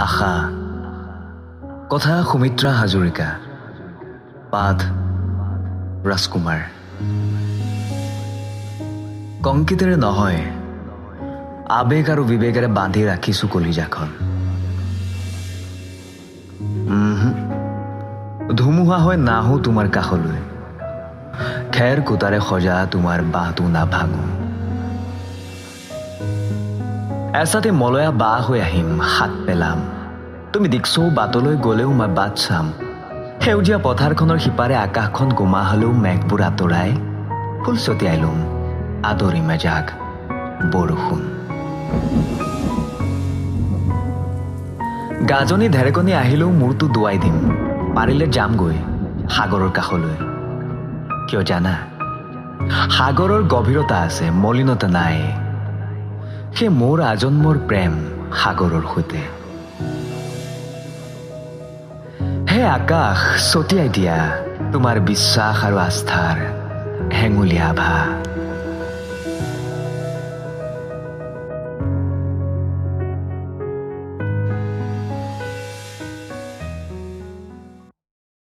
আশা। কথা সুমিত্ৰা হাজৰিকা, পাঠ ৰাজকুমাৰ। কংক্ৰিটেৰে নহয়, আৱেগ আৰু বিবেকেৰে বান্ধি ৰাখিছো কলিজাখন। উমহু, ধুমুহা হৈ নাহো তোমাৰ কাষলৈ। খেৰ কুটাৰে সজা তোমাৰ বাঁহটো নাভাঙো। এচাতে মলয়া বাঁহ হৈ আহিম, হাত পেলাম। তুমি দিকচৌ বাটলৈ গ'লেও মই বাট চাম। সেউজীয়া পথাৰখনৰ সিপাৰে আকাশখন গোমা হ'লেও মেঘবোৰ আঁতৰাই ফুল ছটিয়াই ল'ম, আদৰিম এজাক বৰষুণ। গাজনি ঢেৰেকনি আহিলেও মূৰটো দোৱাই দিম, পাৰিলে যামগৈ সাগৰৰ কাষলৈ। কিয় জানা? সাগৰৰ গভীৰতা আছে, মলিনতা নাই। সেই মোৰ আজন্মৰ প্ৰেম সাগৰৰ সৈতে। হে আকাশ, ছটিয়াই দিয়া তোমাৰ বিশ্বাস আৰু আস্থাৰ হেঙুলীয়া আভা।